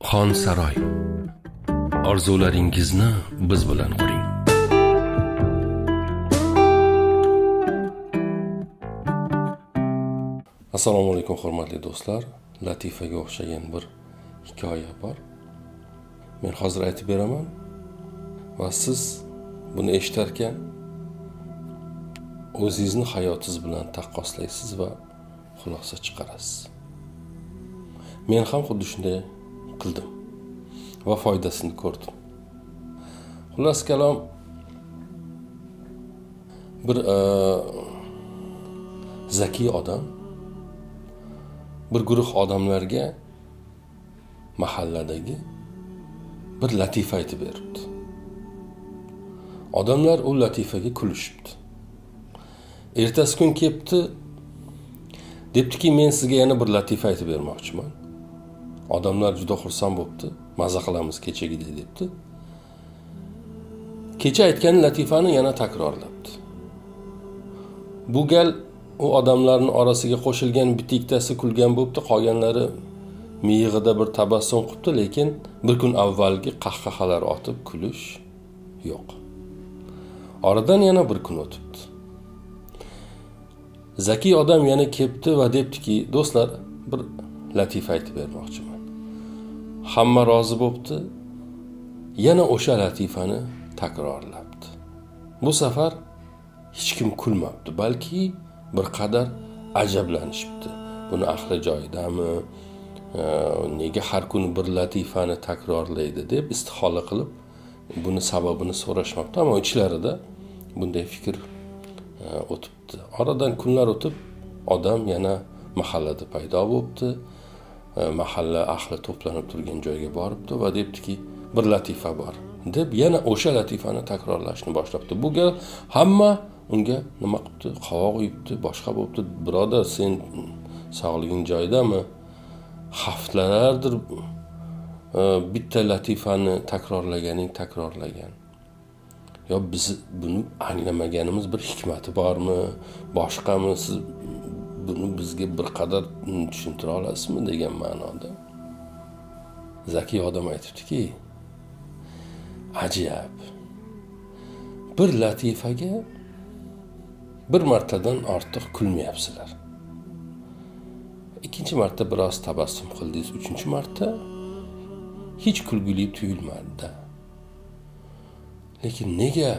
Xonsaroy. Orzularingizni biz bilan quring. Assalomu alaykum hurmatli do'stlar. Latifaga o'xshagan bir hikoya bor. Men hozir aytib beraman va siz buni eshitarkan o'zingizni hayotingiz bilan taqqoslaysiz va xulosa chiqarasiz. Men ham xuddi shunday qildim va foydasini ko'rdim. Xullas kalom, bir zakiy odam bir guruh odamlarga mahalladagi bir latifa aytib beribdi. Odamlar u latifaga kulishibdi. Ertasi kun kelibdi, debdiki, men sizga yana bir latifa aytib bermoqchiman. Odamlar juda xursand bo'pti. Maza qilamiz kechagidek debdi. Kecha aytgan latifani yana takrorlabdi. Bu gal u odamlarning orasiga qo'shilgan bitta-ikkitasi kulgan bo'pti, qolganlari miyig'ida bir tabassum qilibdi, lekin bir kun avvalgi qahqahalar otib kulish yo'q. Oradan yana bir kun o'tibdi. Zakiy odam yana kelibdi va debdiki, do'stlar, bir latifa aytib bermoqchiman. Hamma rozi bo'pti. Yana o'sha latifani takrorlabdi. Bu safar hech kim kulmabdi, balki bir qadar ajablanishibdi. Buni aqli joyidami? Nega har kuni bir latifani takrorlaydi deb istihola qilib, buni sababini so'rashmabdi, ammo ichlarida bunday fikr o'tibdi. Oradan kunlar o'tib, odam yana mahallada paydo bo'pti. Mahalla ahli to'planib turgan joyga boribdi va debdiki, bir latifa bor deb yana o'sha latifani takrorlashni boshlabdi. Bu gal hamma unga nima qilibdi? Qovoq uyibdi, boshqa bo'pti. Birodar, sen sog'liging joyidami? Haftalardir bitta latifani takrorlaganing takrorlagan. Yo biz buni anglamaganimiz bir hikmati bormi, boshqami? Siz buni bizga bir qadar tushuntira olasizmi degan ma'noda. Zakiy odam aytibdiki, ajab. Bir latifaga bir martadan ortiq kulmayapsizlar. Ikkinchi marta biroz tabassum qildingiz, uchinchi marta hech kulgili tuyulmadi. Lekin nega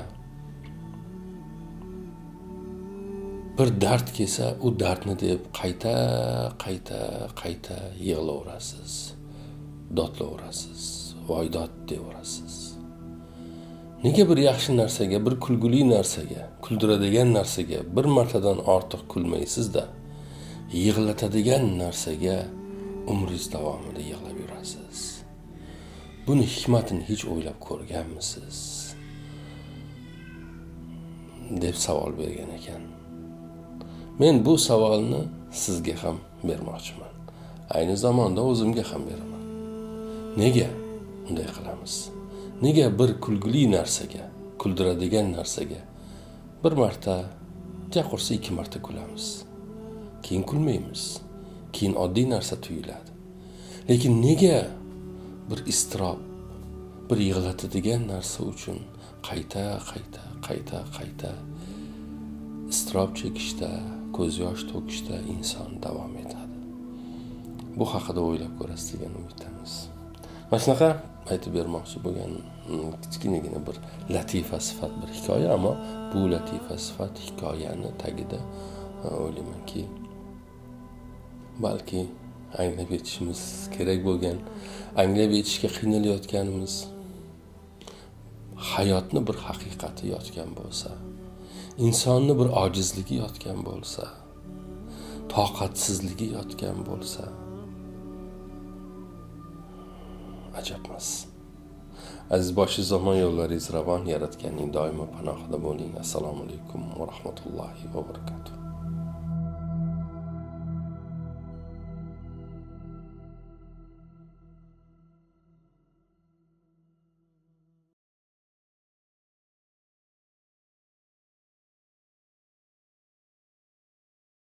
bir dard kelsa, u dardni deb qayta qayta qayta yig'laverasiz, dodlaverasiz, voy dod deyaverasiz. Nega bir yaxshi narsaga, bir kulgili narsaga, kuldiradigan narsaga bir martadan ortiq kulmaysiz-da, yig'latadigan narsaga umringiz davomida yig'lab yurasiz? Buni hikmatini hech o'ylab ko'rganmisiz? Deb savol bergan ekan. Men bu savolni sizga ham bermoqchiman. Ayni zamonda o'zimga ham beraman. Nega unday qilamiz? Nega bir kulgili narsaga, kuldiradigan narsaga bir marta, ja qursa ikki marta kulamiz? Keyin kulmaymiz. Keyin oddiy narsa tuyuladi. Lekin nega bir iztirob, bir yig'latadigan narsa uchun qayta qayta qayta qayta iztirob chekishda, ko'z yosh to'kishda inson davom etadi? Bu haqida o'ylab ko'rasiz degan umiddamiz. Mana shunaqa aytib bermoqchi bo'lgan kichkinagina bir latifa sifat bir hikoya, ammo bu latifa sifat hikoyani tagida o'ylaymanki, balki anglab yetishimiz kerak bo'lgan, anglab yetishga qiynalayotganimiz hayotni bir haqiqati yotgan bo'lsa, insonni bir ojizligi yotgan bo'lsa, toqatsizligi yotgan bo'lsa, ajab emas. Aziz boshi zamon, yo'llaringiz ravon, yaratganning doimo panohida bo'ling. Assalomu alaykum va rahmatullohi va barakatuh.